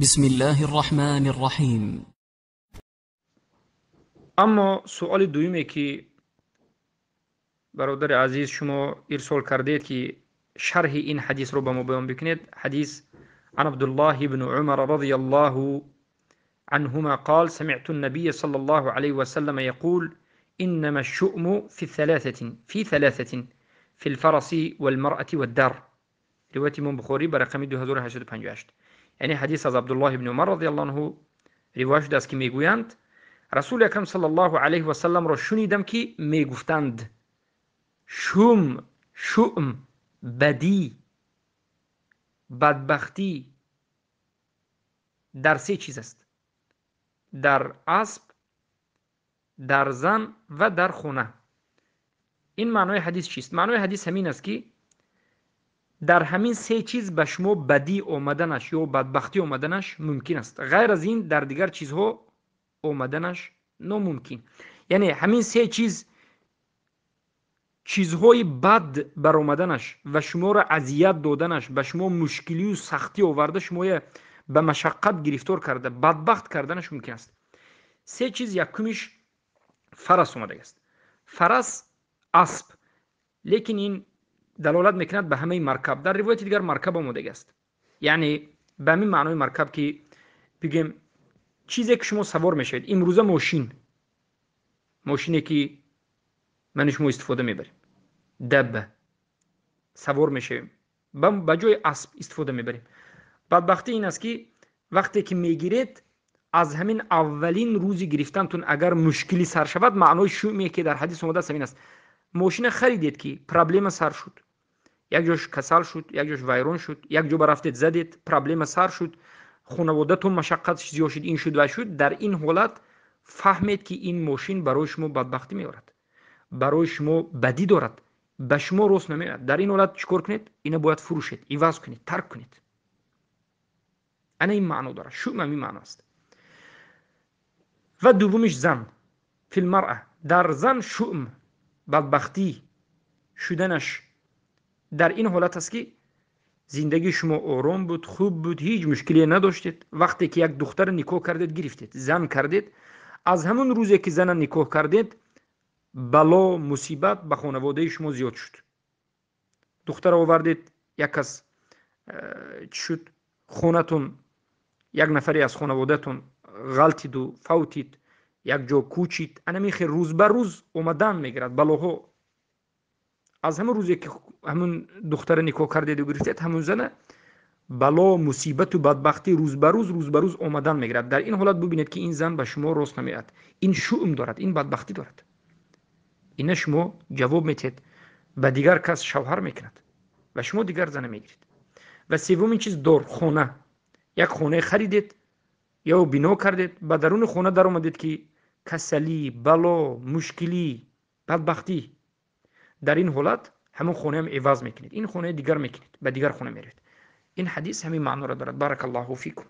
بسم الله الرحمن الرحیم. اما سؤال دویمه که برادر عزیز شما ارسال کردید که شرح این حدیث رو به ما بیان بکنید، حدیث عن عبد الله بن عمر رضی الله عنهما قال: سمعت النبي صلى الله عليه وسلم يقول: إنما الشؤم في ثلاثة في الفرس والمرأة والدار. روایت امام بخاری به رقم 2858. یعنی حدیث از عبدالله بن عمر رضی الله عنه روایت شده است که میگویند رسول اکرم صلی الله علیه و سلم را شنیدم که میگفتند شوم، شؤم، بدی، بدبختی در سه چیز است: در اسب، در زن و در خانه. این معنای حدیث چیست؟ معنای حدیث همین است که در همین سه چیز به شما بدی آمدنش یا بدبختی آمدنش ممکن است، غیر از این در دیگر چیزها آمدنش ناممکن. یعنی همین سه چیز، چیزهای بد برآمدنش و شما را اذیت دادنش، به شما مشکلی و سختی آورده، شما به مشقت گرفتار کرده، بدبخت کردنش ممکن است. سه چیز، یکمیش فرس آمده است، فرس، اسب، لیکن این دلالت میکند به همه مرکب. در روایت دیگر مرکب آمده است، یعنی به همین معنای مرکب که بگیم چیزی که شما سوار میشوید. امروزه ماشین، ماشینی که من شما استفاده میبریم، دبه، سوار میشویم، به جای اسب استفاده میبریم. بدبختی این است که وقتی که میگیرید، از همین اولین روزی گرفتنتون اگر مشکلی سر شود، معنای شومیه که در حدیث اومده است همین است. ماشین خریدید که проблема سر شد، یک جاش کسل شد، یک جاش ویران شد، یک جا برفتید زدید، проблема سر شد، خانواده‌تون مشقت زیاد شد، این شد و شد. در این حالت فهمید که این ماشین برای شما بدبختی میارد، برای شما بدی دارد، به شما راست نمیاد. در این حالت چیکار کنید؟ اینو باید فروشید، عوض کنید، ترک کنید. انا این معنا داره، شوم این معنا است. و دومیش زن، فی المرأة، در زن شؤم، بدبختی شدنش در این حالت است که زندگی شما آرام بود، خوب بود، هیچ مشکلی نداشتید. وقتی که یک دختر نکاح کردید، گرفتید، زن کردید، از همون روزی که زن نکاح کردید، بلا، مصیبت به خانواده شما زیاد شد. دختر آوردید، یک کس چی شد، خونتون یک نفری از خانوادهتون غلطید و فوتید، یک جا کوچید. انا خیر روز بر روز اومدن میگیرد بلاها. از همون روزی که همون دختر نکاح کردید و گرفتید، همون زنه، بلا، مصیبت و بدبختی روز بر روز، روز بر روز اومدن میگیرد. در این حالت ببینید که این زن به شما راست نمیاد، این شؤم دارد، این بدبختی دارد. اینه شما جواب میتید، به دیگر کس شوهر میکند و شما دیگر زن میگیرید. و سومین چیز دار، خانه. یک خانه خریدید یا بنا کردید، به درون خانه در آمدید که کسلی، بلا، مشکلی، بدبختی. در این حالت همون خانه هم عوض میکنید، این خانه دیگر میکنید، به دیگر خانه میرید. این حدیث همین معنا را دارد. بارک الله فیکم.